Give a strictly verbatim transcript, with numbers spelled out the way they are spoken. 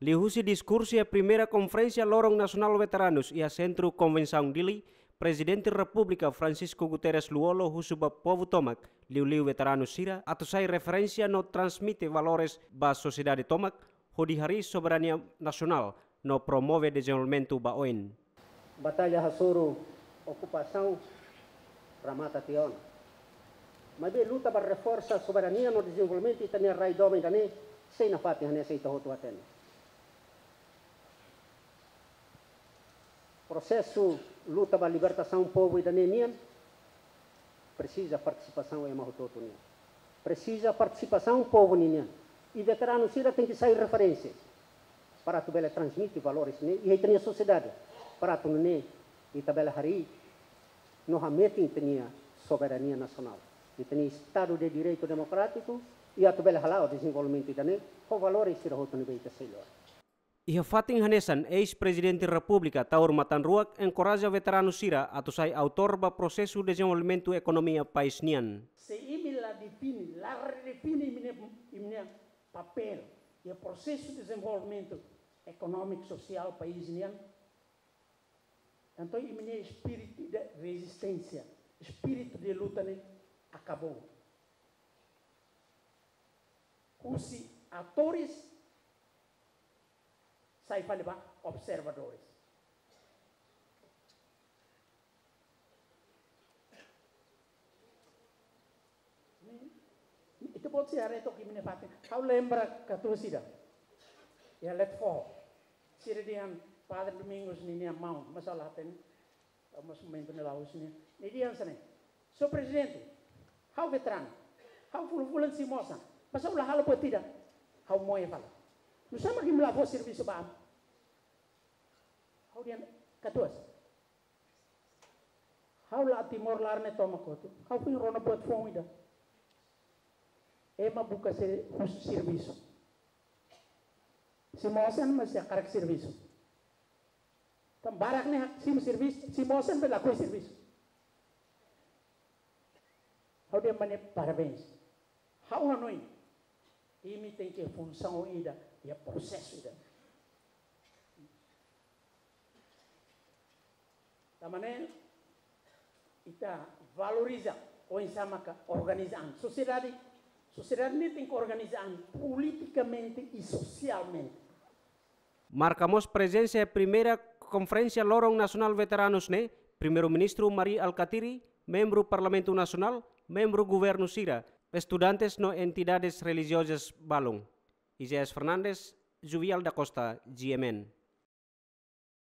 Liuhusi diskursu iha primeira Konferénsia Loron Nasionál Veteranus iha Sentru Konvensaun Dili, Prezidente Repúblika Francisco Guterres Lú-Olo husu ba povu tomak, liuliu veteranu sira, atu sai referénsia no transmite valores ba sosiedade tomak, hodi harii soberania nasionál no promove dezenvolvimentu ba oin. Batalla hasoru okupasaun remata tiha ona. Maibé luta ba reforsa soberania no dezenvolvimentu ita-nia rai doben ida-ne'e sei nafatin hanesan ita hotu hatene. Prosesu luta ba libertasaun povu ida-ne'e nian presiza partisipasaun ema hotu-hotu nian. Presiza partisipasaun povu ninian. I veteranu sira tenke sai referénsia para atu bele transmite valores ne'e iha ita-nia sosiedade. Para atu nune'e ita bele harii no hametin ita-nia soberania nasionál, ita-nia Estadu de Direitu Demokrátiku, i atu bele hala'o dezenvolvimentu ida-ne'e ho valores sira hotu ne'ebé ita sei lori. Iha fatin hanesan, eis-Prezidente Repúblika Taur Matan Ruak enkoraja veteranu sira atu sai autór ba prosesu dezenvolvimentu ekonomia país nian. Se imi la define, la redefine imi-nia, imi-nia papél iha prosesu dezenvolvimentu ekonómiku sosiál país nian, entaun imi-nia espíritu de rezisténsia, espíritu de luta ne'e akabou. Husi atores sai fali ba observadores. Ita-boot sei haree took imi-nia fatin. Ha'u lembra katuas ida iha Let's Go. Sira dehan Padre Domingos ninia maun, masalah ten. Ha'u mós momentu ne'e la'ós ne'e. Nia dehan hanesan ne'e: Señór Prezidente, ha'u veteranu, ha'u fulan-fulan simu osan, mas ha'u la halo buat ida, ha'u moe fali. Nusá mak imi la fó servisu ba ami? Ha'u dehan: Katuas, ha'u la'o Timor laran ne'e tomak hotu, ha'u foin rona buat foun ida. Ema buka se-, husu servisu. Simu osan, mas la hakarak servisu. Tan barak ne'e simu servisu, simu osan, mas lakohi servisu. Ha'u dehan ba nia parabéns. Ha'u hanoin imi tenke funsaun ida iha prosesu ida. Tanba ne'e ita valoriza oinsá maka organiza an. Sosiedade, sosiedade ne'e tenke organiza an politikamente i sosialmente. Marka mós prezensa iha primeira Konferénsia Loron Nasionál Veteranus ne'e, Primeiru-Ministru Mari Alkatiri, membru Parlamentu Nasionál, membru governu sira, estudantes no entidades relijiozas balun. Isaias Fernandes, Juvial da Costa, G M N.